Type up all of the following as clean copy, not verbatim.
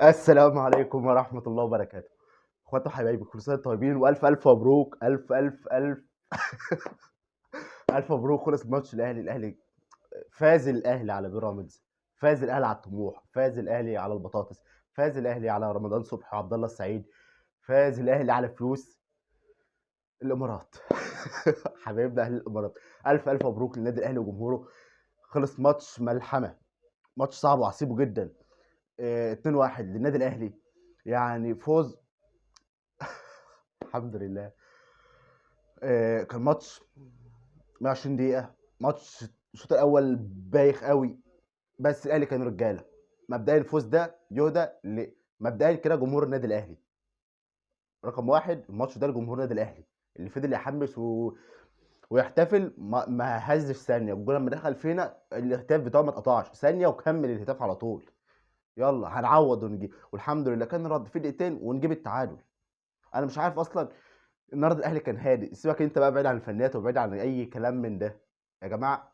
السلام عليكم ورحمة الله وبركاته. اخواتي وحبايبي، كل سنة طيبين والف الف مبروك، الف الف الف الف مبروك. خلص ماتش الاهلي، الاهلي فاز، الاهلي على بيراميدز، فاز الاهلي على الطموح، فاز الاهلي على البطاطس، فاز الاهلي على رمضان صبحي وعبد الله السعيد، فاز الاهلي على فلوس الامارات. حبايبنا اهل الامارات، الف الف مبروك للنادي الاهلي وجمهوره. خلص ماتش ملحمه، ماتش صعب وعصيبه جدا. 2-1 للنادي الاهلي، يعني فوز الحمد لله. كان ماتش 120 دقيقة، ماتش الشوط الأول بايخ قوي، بس الأهلي كان رجالة. مبدئيا الفوز ده يهدى مبدئيا كده جمهور النادي الأهلي رقم واحد. الماتش ده لجمهور النادي الأهلي اللي فضل يحمس ويحتفل، ما هزش ثانية. الجول لما دخل فينا الهتاف بتاعه ما اتقطعش ثانية، وكمل الهتاف على طول، يلا هنعوض ونجيب. والحمد لله كان رد في دقيقتين ونجيب التعادل. انا مش عارف اصلا النهارده الاهلي كان هادئ. سيبك انت بقى بعيد عن الفنيات وبعيد عن اي كلام من ده يا جماعة.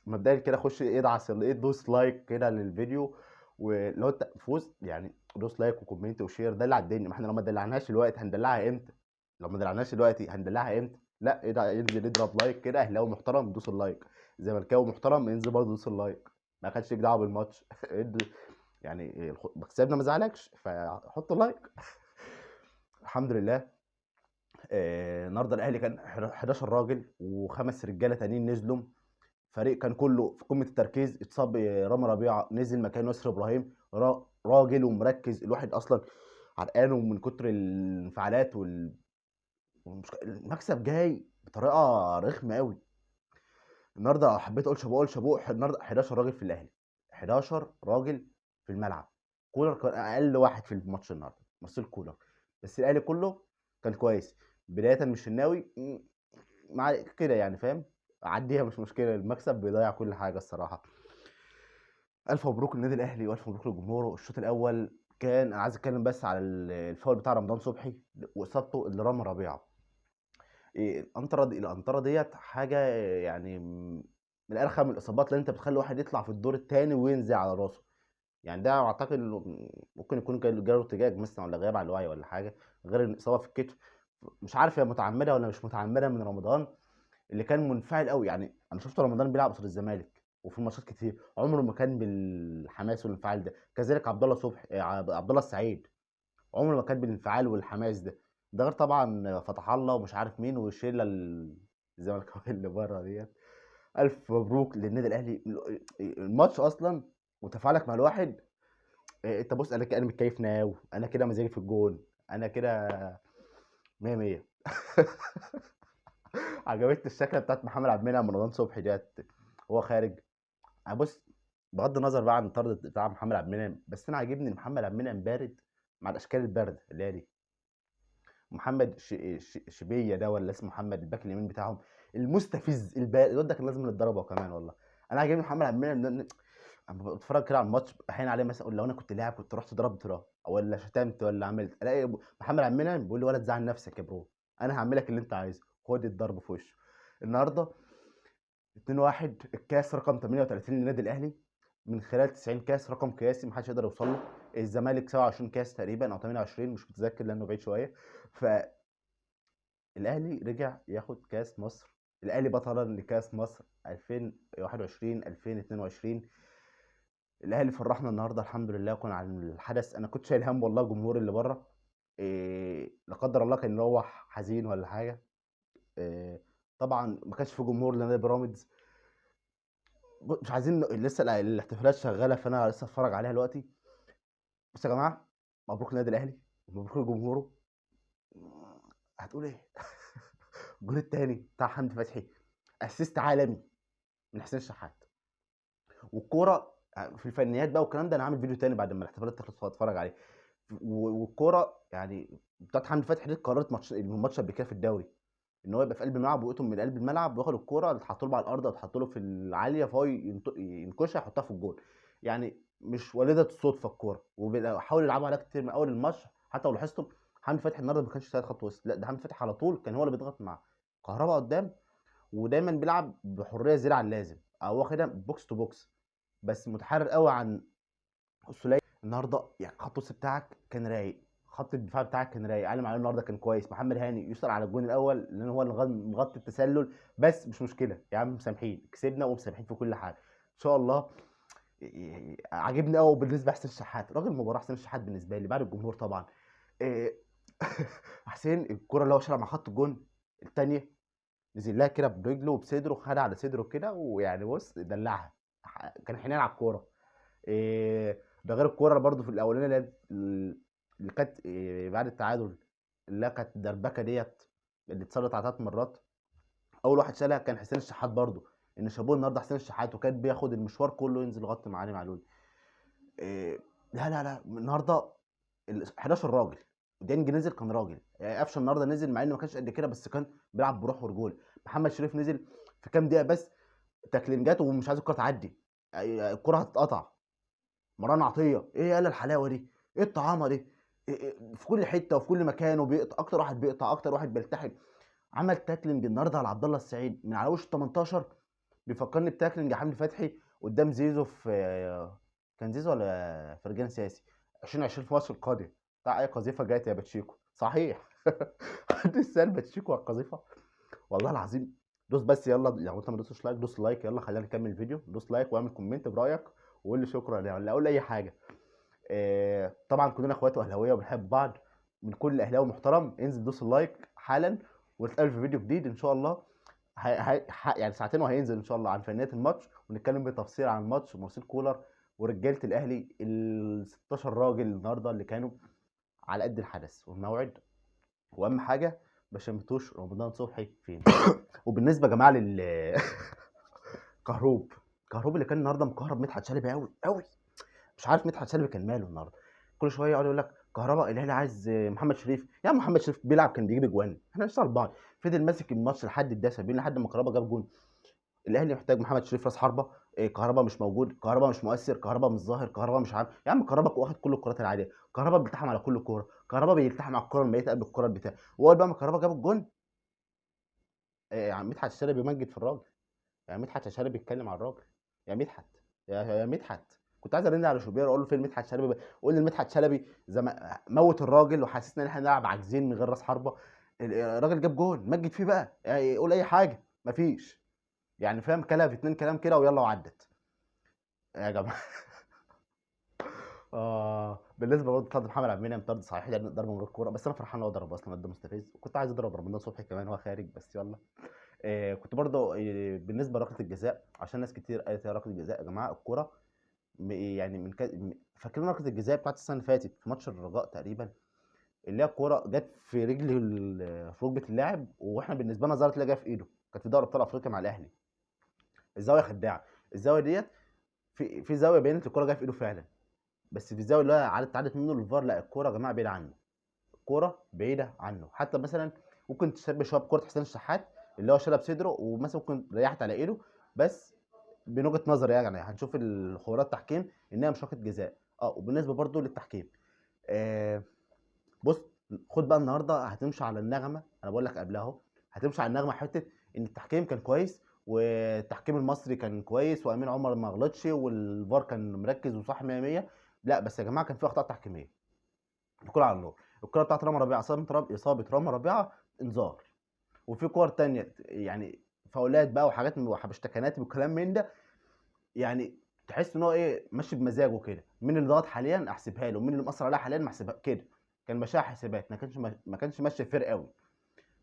مبدئيا كده خش ادعس ايه، دوس like كده للفيديو، ولو انت فوز يعني دوس like و comment و share، دلع الدنيا. ما احنا لو ما دلعناش دلوقتي هندلعها امتى؟ لو ما دلعناش دلوقتي هندلعها امتى؟ لا انزل اضرب like كده. اهلاوي محترم دوس ال like، زملكاوي محترم انزل برضه دوس ال like. ما كانش ليك دعوه بالماتش يعني مكسبنا ما زعلكش، فحط like. الحمد لله. النهارده الاهلي كان 11 راجل وخمس رجاله تانيين نزلوا، فريق كان كله في قمة التركيز. اتصاب رامي ربيعة، نزل مكان ياسر ابراهيم، راجل ومركز. الواحد اصلا عرقانه من كتر الانفعالات المكسب جاي بطريقة رخمة قوي النهارده. حبيت اقول شابوه، اقول شابوه. النهارده 11 راجل في الاهلي، 11 راجل في الملعب. كولر كان اقل واحد في الماتش النهارده، مارسيل كولر، بس الاهلي كله كان كويس. بداية من الشناوي مع كده يعني فاهم، عديها مش مشكلة، المكسب بيضيع كل حاجة الصراحة. الف مبروك للنادي الاهلي والف مبروك لجمهوره. الشوط الاول كان، انا عايز اتكلم بس على الفاول بتاع رمضان صبحي واصابته اللي رامي ربيعة. الانطره دي، الانطره ديت حاجة يعني من ارخم الاصابات اللي انت بتخلي واحد يطلع في الدور الثاني وينزل على راسه. يعني ده اعتقد انه ممكن يكون جاله ارتجاج مثلا، ولا غياب على الوعي ولا حاجة، غير الاصابة في الكتف. مش عارف هي متعمدة ولا مش متعمدة من رمضان اللي كان منفعل قوي. يعني انا شفت رمضان بيلعب قصاد الزمالك وفي ماتشات كتير عمره ما كان بالحماس والانفعال ده. كذلك عبد الله صبحي، عبد الله السعيد عمره ما كان بالانفعال والحماس ده. ده غير طبعا فتح الله ومش عارف مين والشله الزملكاويه اللي بره ديت. الف مبروك للنادي الاهلي. الماتش اصلا وتفاعلك مع الواحد، انت بص، انا كده انا متكيف now، انا كده مزاجي في الجون، انا كده 100 100. عجبتني الشكله بتاعت محمد عبد المنعم رمضان صبحي ديت هو خارج. بص، بغض النظر بقى عن الطرد بتاع محمد عبد المنعم، بس انا عاجبني ان محمد عبد المنعم بارد مع الاشكال البارده اللي هي دي. محمد شبيه ده، ولا اسمه محمد الباك اليمين بتاعهم المستفز البارد، الواد ده كان لازم يتضرب هو كمان والله. انا عاجبني محمد عبد المنعم. اما بتفرج كده على الماتش احيانا عليه مثلا، اقول لو انا كنت لاعب كنت رحت ضربت ده ولا شتمت ولا عملت، الاقي محمد عبد المنعم بيقول لي ولا تزعل نفسك يا bro، انا هعملك اللي انت عايزه، خد الضرب في وشه. النهارده 2-1، الكاس رقم 38 للنادي الاهلي من خلال 90 كاس، رقم قياسي محدش يقدر يوصل له. الزمالك 27 كاس تقريبا او 28 مش متذكر لانه بعيد شوية. ف الاهلي رجع ياخد كاس مصر، الاهلي بطلا لكاس مصر 2021 2022. الاهلي فرحنا النهارده الحمد لله. كنا على الحدث، انا كنت شايل هم والله الجمهور اللي بره، لا قدر الله كان يروح حزين ولا حاجة. طبعا ما كانش في جمهور لنادي بيراميدز. مش عايزين، لسه الاحتفالات شغالة فانا لسه اتفرج عليها دلوقتي. بس يا جماعة مبروك للنادي الاهلي ومبروك لجمهوره. هتقول ايه؟ الجول الثاني بتاع حمدي فتحي assist عالمي من حسين الشحات، والكوره في الفنيات بقى والكلام ده انا عامل فيديو تاني بعد ما الاحتفالات تخلص اتفرج عليه. والكوره يعني بتاعت حمدي فتحي دي قررت ماتش الماتش قبل كده في الدوري، ان هو يبقى في قلب الملعب ويقطم من قلب الملعب وياخد الكورة اللي اتحط له على الارض او اتحط له في العالية، فهو ينكشها يحطها في الجول. يعني مش وليده الصدفة الكورة، وحاولوا يلعبوا عليها كتير من اول الماتش. حتى لو لاحظتوا حمدي فتحي النهارده ما كانش سايد خط وسط، لا ده حمدي فتحي على طول كان هو اللي بيضغط مع كهربا قدام، ودايما بيلعب بحرية زيادة عن اللازم، او واخدها box to box، بس متحرر قوي عن السوليه. النهارده يعني خط الوسط بتاعك كان رايق، خط الدفاع بتاعك كان رايق، علي معلول النهارده كان كويس، محمد هاني يسأل على الجون الاول لان هو اللي مغطي التسلل، بس مش مشكلة يا عم، مسامحين، كسبنا ومسامحين في كل حاجة ان شاء الله. عاجبني قوي بالنسبة لحسين الشحات، راجل المباراة حسين الشحات بالنسبة لي بعد الجمهور طبعا. إيه، حسين الكره اللي هو شالها مع خط الجون الثانية نزل لها كده برجله وبصدره، خدها على صدره كده، ويعني بص دلعها، كان حنين على الكورة. إيه، ده غير الكورة برده في الاولانية اللي كانت بعد التعادل، اللي كانت دربكه ديت اللي اتصلت على 3 مرات، اول واحد شالها كان حسين الشحات برده. ان شابوه النهارده حسين الشحات، وكان بياخد المشوار كله ينزل يغطي مع علي معلول. إيه، لا لا لا، النهارده 11 راجل، ديانج نزل كان راجل، يعني قفشه النهارده نزل مع انه ما كانش قد كده بس كان بيلعب بروح ورجوله. محمد شريف نزل في كام دقيقة بس تاكلينجات ومش عايز الكره تعدي، الكره هتتقطع. مروان عطية ايه يالا الحلاوة دي، ايه الطعامه دي، إيه في كل حتة وفي كل مكان، وبيقطع اكتر واحد، بيقطع اكتر واحد بيلتحم. عمل tackling النهارده على عبد الله السعيد من على وش 18، بيفكرني ب tackling حمدي فتحي قدام زيزو في، كان زيزو ولا فرجان ساسي 2020 في ماتش القاضية بتاع اي قذيفه جات يا باتشيكو، صحيح. حد سال باتشيكو على القذيفه والله العظيم. دوس بس يلا، لو انت ما دوستش like دوس like، يلا خلينا نكمل الفيديو، دوس like واعمل comment برايك وقول لي شكرا يعني، ولا قول اي حاجة. طبعا كلنا اخوات واهلاويه وبنحب بعض، من كل اهلاوي محترم انزل دوس ال like حالا، ونتقابل في فيديو جديد ان شاء الله. يعني ساعتين وهينزل ان شاء الله عن فنيات الماتش، ونتكلم بتفصيل عن الماتش ومارسيل كولر ورجاله الاهلي ال 16 راجل النهارده اللي كانوا على قد الحدث والموعد. واهم حاجة ما شمتوش رمضان صبحي فين. وبالنسبة يا جماعة لل كهروب، كهروب اللي كان النهارده مكهرب مدحت شلبي قوي قوي، مش عارف مدحت شلبي كان ماله النهارده، كل شوية يقعد يقول لك كهربا الاهلي عايز محمد شريف، يا عم محمد شريف بيلعب كان بيجيب اجوان، احنا نشتغل بعض. فضل ماسك الماتش لحد الدقيقة 70 لحد ما كهربا جاب جون. الاهلي محتاج محمد شريف راس حربه، كهربا مش موجود، كهربا مش مؤثر، كهربا مش ظاهر، كهربا مش عارف يا عم، كهربا واخد كل الكرات العالية، كهربا بيلتحم على كل كورة، كهربا بيلتحم على الكورة الميتة قبل الكورة بتاع. واول بقى ما كهربا جاب الجون، يعني مدحت الشلبي بيمجد في الراجل، يعني مدحت الشلبي بيتكلم على الراجل، يا مدحت يا مدحت، كنت عايز ارن على شوبير اقول له فين مدحت شلبي، قول لمدحت شلبي موت الراجل وحسسنا ان احنا نلعب عاجزين من غير راس حربه، الراجل جاب جون مجد فيه بقى، يعني قول اي حاجة، مفيش يعني فاهم، كلام في 2 كلام كده ويلا وعدت يا جماعة. بالنسبة برضه طرد محمد عبد المنعم طرد صحيح لان ضربه من غير كورة، بس انا فرحان ان هو ضرب اصلا، ده مستفز، وكنت عايز اضرب رمضان صبحي كمان وهو خارج، بس يلا. كنت برضه بالنسبة لركله الجزاء، عشان ناس كتير قالت يا ركلة الجزاء يا جماعة، الكورة يعني من فاكرين ركلة الجزاء بتاعت السنة اللي فاتت في ماتش الرجاء تقريبا، اللي هي الكورة جت في رجل في ركبه اللاعب، واحنا بالنسبة لنا ظهرت اللي جاية في ايده، كانت في دوري ابطال افريقيا مع الاهلي. الزاوية خداعة، الزاوية ديت في زاوية بينت الكورة جاية في ايده فعلا، بس في الزاوية اللي هي عدت منه للفار، لا الكورة يا جماعة بعيدة عنه، الكورة بعيدة عنه. حتى مثلا ممكن تشبه شوية بكوره حسين الشحات اللي هو شالها بصدره، ومثلا ممكن ريحت على ايده، بس من وجهه نظري يعني هنشوف الخبراء التحكيم انها مش ركلة جزاء. وبالنسبة برضو للتحكيم، بص خد بقى النهارده هتمشي على النغمة، انا بقول لك قبلها اهو، هتمشي على النغمة حتة ان التحكيم كان كويس والتحكيم المصري كان كويس وامين عمر ما غلطش والفار كان مركز وصح 100 100. لا بس يا جماعة كان في اخطاء تحكيميه، الكره على النور، الكره بتاعت رامي ربيعة اصابه رامي ربيعة انذار، وفي كور تانية يعني فاولات بقى وحاجات وحبشتكنات وكلام من ده، يعني تحس ان هو ايه ماشي بمزاجه كده، مين اللي ضغط حاليا احسبها له، مين اللي مقصر عليها حاليا ما احسبها كده، كان ماشيها حسابات، ما كانش ماشي fair قوي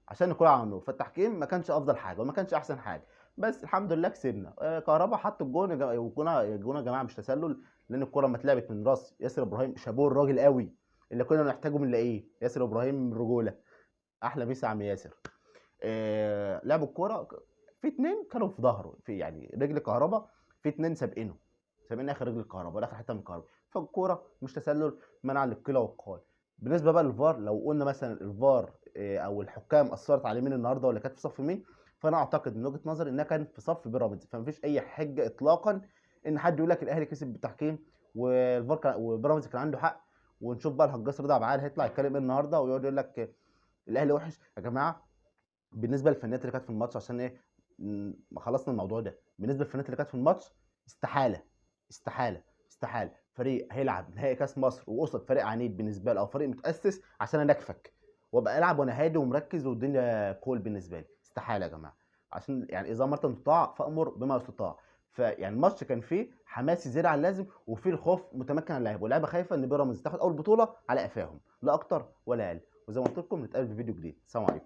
عشان نكون على النور. فالتحكيم ما كانش افضل حاجة وما كانش احسن حاجة، بس الحمد لله كسبنا. كهربا حط الجون، والجون الجون يا جماعة مش تسلل، لان الكره ما اتلعبت من راس ياسر ابراهيم، شابوه الراجل قوي اللي كنا بنحتاجه من لاقيه ياسر ابراهيم رجوله، احلى مسا عم ياسر. لعب الكورة في 2 كانوا في ظهره، في يعني رجل كهربا في 2 سابقينه، سابقين اخر رجل الكهرباء ولا اخر حتة من الكهرباء، فالكوره مش تسلل، منع للقيل والقال. بالنسبة بقى للفار، لو قلنا مثلا الفار او الحكام اثرت على مين النهارده ولا كانت في صف مين، فانا اعتقد من وجهه نظري انها كانت في صف بيراميدز، فمفيش اي حجه اطلاقا ان حد يقول لك الاهلي كسب بالتحكيم والفار كان وبيراميدز كان عنده حق. ونشوف بقى الهجاص رضا عبد العال هيطلع يتكلم ايه النهارده ويقعد يقول لك الاهلي وحش. يا جماعة بالنسبة للفنيات اللي كانت في الماتش، عشان ايه خلصنا الموضوع ده، بالنسبة للفنيات اللي كانت في الماتش استحالة استحالة استحالة فريق هيلعب نهائي كاس مصر وقصد فريق عنيد بالنسبة له او فريق متاسس عشان انكفك وابقى العب وانا هادي ومركز والدنيا كول بالنسبة لي؟ استحالة يا جماعة. عشان يعني اذا امرت ان تطاع فامر بما يستطاع. فيعني الماتش كان فيه حماسي زيادة عن اللازم، وفيه الخوف متمكن على اللعيبة، واللعيبة خايفة ان بيراميدز تاخد اول بطوله على قفاهم، لا اكتر ولا اقل. وزي ما قلت لكم نتقابل في فيديو جديد. السلام عليكم.